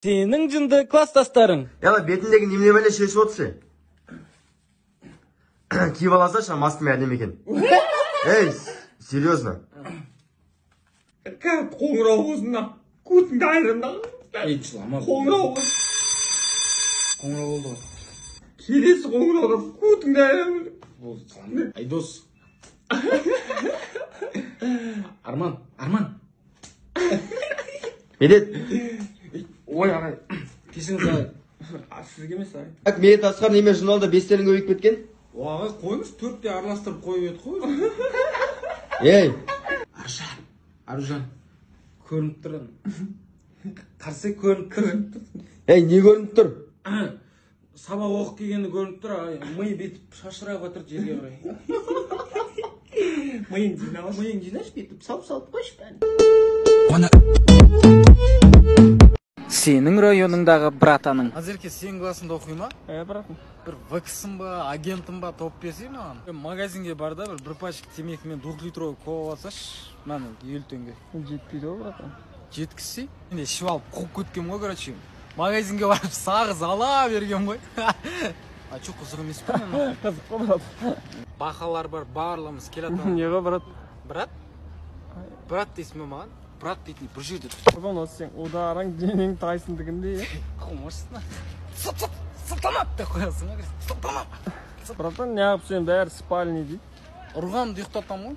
Сенің жынды класстастарың. Яла бетіндегі немене бәле шешіп отырсың? Киіп аласашы, маскамен әдемі екен. Ей, серьезно. Қоңырау болсын да. Көтіңді айырын да. Ей, жылама. Қоңырау болсын. Қоңырау болды ғой. Келесі қоңырауда көтіңді айырын. Болды, жылама. Айдос. Арман, Арман. Медет. Ой, ағай. Кешіріңіз, ағай. Сізге емес, ағай. Так, Медет Асқар немен журналда бестерін көбейіп кеткен? Ағай, қойыңыз, төртте араластырып қойып еді ғой. Ей. Аружан, Аружан. Көрініп тұр. Қарсы көрініп тұр. Ей, не көрініп тұр? Сабақ оқып келгені көрініп тұр, ағай. Ми бүйтіп шашырап жатыр жерге қарай. Миың жинап. Миың жинашы, бүйтіп салып-салып қойшы бәрін. Сенің районыңдағы братаның. Назерке, сенің классыңда оқи ма? Ә, братан. Бір ВК-сың ба, агентің ба, тауып берсей маған. Магазинге бар да, бір пачка темекі мен 2-литровый кола алсашы, маған 50 теңге. Жетпейді ғой, братан. Жеткізсей. Мен ішіп алып қуып кеткенмін ғой, короче. Магазинге барып сағыз ала берген ғой. А чё, қызық емес па мына? Қызық қой, брат. Бақалар бар, барлығымыз келатыр. Не ғой, брат? Брат? Брат дейсің бе маған? Брат дейтін бір жерде. Құрбан, осы сен ударың денең тайсындігіндей, е? Қумарсың. Салтанат деп қоясың ғой, салтанат. Братан, неғып сен бәрі спальный дейді? Ұрғанымды ұйықтатамын ғой.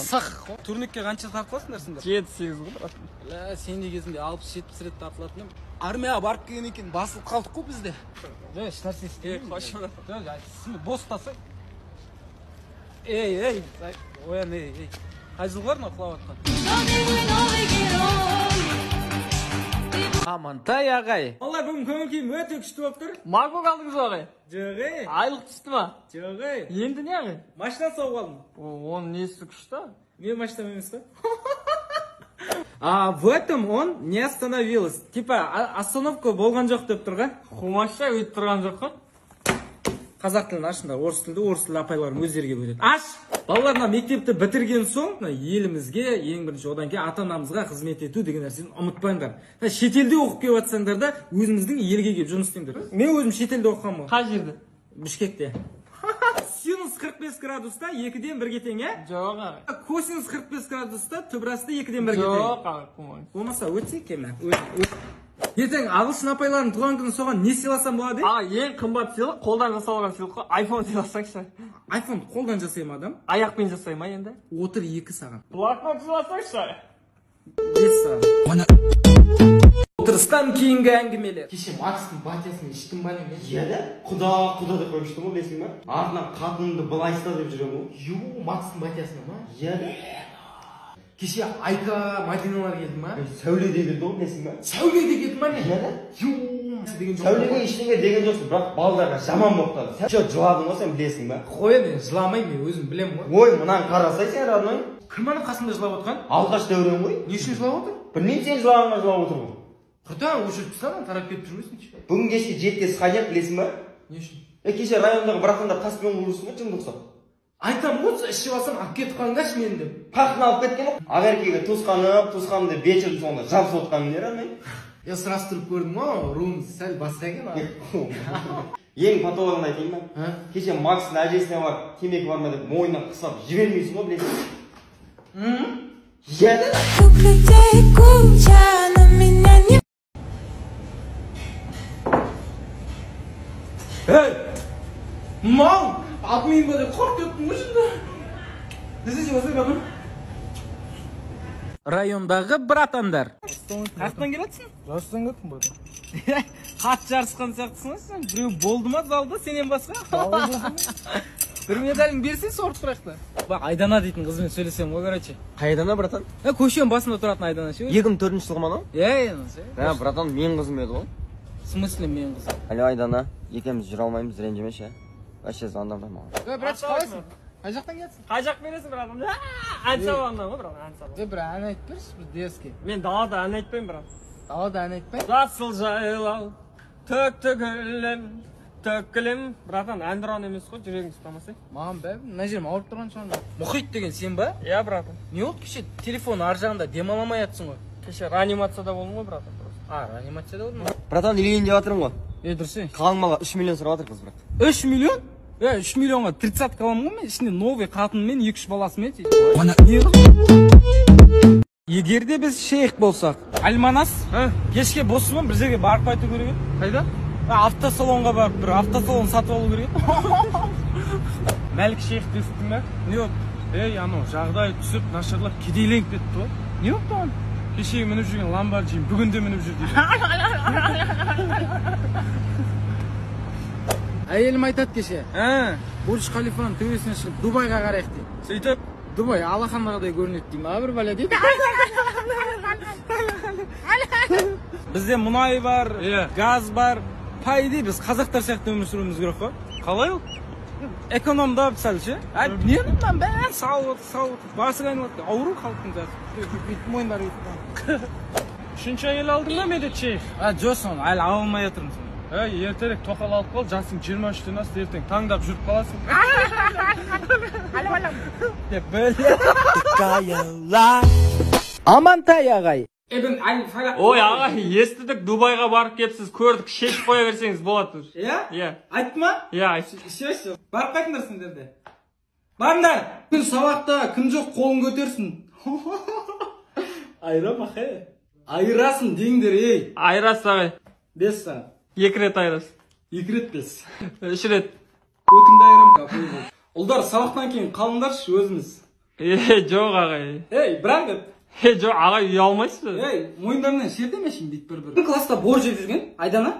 Сақ қой. Турникке қанша тартыласыңдар сендер? 7-8 ғой, брат. Ля, сен де кезінде 60-70 рет тартылатын едім. Армияға барып келген екен, басылып қалдық қой бізде. Жоқ, еш нәрсе істемеймін. Қойшы, брат. Жоқ, бос ұстасай. Ей, ей, оян, ей, ей. Қай жылғы бар мынау құлап жатқан? Амантай ағай. Балалар, бүгін көңіл күйім өте күшті болып тұр. Макбук алдыңыз ба, ағай? Жоқ, ей. Айлық түсті ма? Жоқ, ей. Енді не, ағай? Машина соғып алдым. Оның несі күшті? Мен машинам емес қой. А в этом он не остановилась. Типа остановка болған жоқ деп тұр ғой. Қумаша өйтіп тұрған жоқ қой. Қазақ тілін ашыңдар, орыс тілді, орыс тілді апайларым өздерге бөледі. Аш! Балалар, мына мектепті бітірген соң, мына елімізге, ең бірінші одан кейін ата-анамызға қызмет ету деген нәрсені ұмытпаңдар. Мына шетелде оқып келіп жатсаңдар да, өзіміздің елге келіп жұмыс істеңдер. Мен өзім шетелде оқығанмын. Қай жерде? Бішкекте. Синус 45 градуста 2-ден 1-ге тең, ә? Жоқ, ағай. Косинус 45 градуста түбірасты 2-ден 1-ге тең. Жоқ, ағай, қумаңыз. Болмаса өтсе екен, өт. Ертең ағылшын апайларының туған күні, соған не сыйласам болады? Аға, ең қымбат сыйлық қолдан жасалған сыйлық қой. Айфон сыйласаңшы. Айфон қолдан жасай ма адам? Аяқпен жасай ма енді? Отыр 2 саған. Блокнот сыйласаңшы. 5 саған. Отырыстан кейінгі әңгімелер. Кеше Макстың батясын іштім ба не? Иә да, құда, құда деп қойып іштім ғой, білесің ба? Артынан қатынымды былай ұста деп жүремін ғой. Ю, Макстың батясына ма? Иә да. Кеше Айка, Мадиналар келді ма? Сәуле де келді ғой, білесің ба? Сәуле де келді ма не? Иә да. Ю, деген жоқ. Сәулеге ештеңе деген жоқсың, бірақ балдарға жаман боқтады. Сен че, жыладың ғой сен, білесің ба? Қой, мен жыламаймын, мен өзім білемін ғой. Ой, мынаны қарасай сен, родной. Кім ана қасында жылап отқан? Алқаш Дәурен ғой. Не үшін жылап отыр? Білмеймін, сен жылағанға жылап отыр ғой. Құртан, өшіріп тастама, тарап кетіп жүрмесінші. Бүгін кеше 7-те сходняк, білесің ба? Не үшін? Кеше райондағы братандар таспен қуып жүрсің ғой, жынды ұқсап. Айтам ғой, ішіп алсам, алып кетіп қалыңдаршы мені деп. Қақын алып кеткен ғой. Ақеркеге туысқаным, туысқаным деп вечердің соңында жабысып отқан не, родной? Я сұрастырып көрдім ғой, руымыз сәл басқа екен. Ең патологын айтайын ба? А? Кеше Макстың әжесіне барып, темекі бар ма деп мойнынан қысып жібермейсің ғой, білесің ба? Иә да. Вокруг людей куча, но меня не. Ей! Мал! Атмайын ба деп қорқып кеттім ғой шында. Десеңші, басай бана. Райондағы братандар. Қаяқтан келатсың? Жарыстан кеттім, брат. Қатты жарысқан сияқтысың ғой сен. Біреу болды ма залда сенен басқа? Бір медалін берсе сорып тұрайық та. Бақ, Айдана дейтін қызбен сөйлесем ғой, короче. Қай Айдана, братан? Көшенің басында тұратын Айдана ше. 2004 жылғы ма анау? Иә, иә, ше. Ә, братан, мен қызым еді ғой. В смысле мен қызым? Алло, Айдана, екеуміз жүре алмаймыз, ренжімеші. Вообще звондамай маған. Ей, брат, қалайсың? Қай жақтан келатсың? Қай жақ бересің, брат? Ән сабағынан ғой, брат, ән сабағы. Е, бір ән айтып берші, бір дерзкий. Мен далада ән айтпаймын, брат. Далада ән айтпай? Жасыл жайлау, төкті гүлім, төккілім. Братан, ән ұран емес қой, жүрегің ұстамаса. Маған бәрібір, мына жерім ауырып тұрған шығар. Мұхит деген сен ба? Иә, братан. Не болды кеше телефон ар жағында демаламай жатсың ғой? Кеше реанимацияда болдым ғой, братан, просто. А, реанимацияда болдың ба? Братан, үйленейін деп жатырмын ғой. Е, дұрыс. Қалың малға 3 миллион сұрап жатыр қыз, бірақ. 3 миллион? Е, 3 миллионға 30-ка аламын ғой мен, ішінде новый қатынымен, 2-3 баласымен. Не қыл? Егер де біз шейх болсақ, Альманас, кешке боссың ба, бір жерге барып қайту керек еді. Қайда? Автосалонға барып, бір автосалон сатып алу керек еді. Мәлік шейх дестің ба? Не болды? Ей, анау жағдай түсіп, нашарлап, кедейленіп кетті ғой. Не болды оған? Кешегі мініп жүрген Ламборджини бүгін де мініп жүр дейді. Әйелім айтады кеше. Бурдж Халифаның төбесіне шығып Дубайға қарайық дейді. Сөйтіп Дубай алақандағыдай көрінеді деймін. А бір бәле дейді. Бізде мұнай бар, Иә. газ бар. По идее біз қазақтар сияқты өмір сүруіміз керек қой. Қалай ол? Экономдап сәл ше. Нені мынаның бәрін салып отыр, салып отыр. Басы айналады. Ауру халықтың жасы. Бүйтіп мойындары бүйтіп. Үшінші әйел алдың ба, Медет шейх? А, жоқ, соны әлі ала алмай жатырмын соны. Ей, ертерек тоқал алып қал, жасың 23-тен асты, ертең таңдап жүріп қаласың. Деп бөле. Амантай ағай. Ибн Аль-Фара. Ой, ағай, естідік, Дубайға барып кепсіз, көрдік, шешіп қоя берсеңіз болады. Иә? Иә. Айтты ма? Иә, айтты. Все, все. Барып қайтыңдар сендер де. Барыңдар. Күн сабақта кім жоқ қолын көтерсін. Айра махе. Айырасың деңдер, ей. Айырасыз, ағай. 5 сағат. 2 рет айырасыз. 2 рет 5. 3 рет. Көтіңді айырам. Ұлдар, сабақтан кейін қалыңдаршы өзіміз. Е, жоқ, ағай. Ей, бірақ деп. Е, жоқ, ағай, ұялмайсыз ба? Ей, мойындарынан шертеме шын бүйтіп бір-бір. Кім класста бор жеп жүрген? Айдана?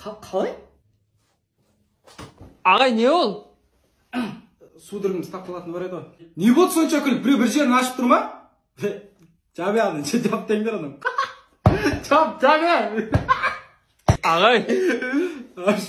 Қалай? Ағай, не ол? Судырғым ұстап қалатын бар еді ғой. Не болды сонша күліп? Біреу бір жерін ашып тұр ма? Жабе аны, жап деңдер анау. Жап, жабе. Ағай. Аш,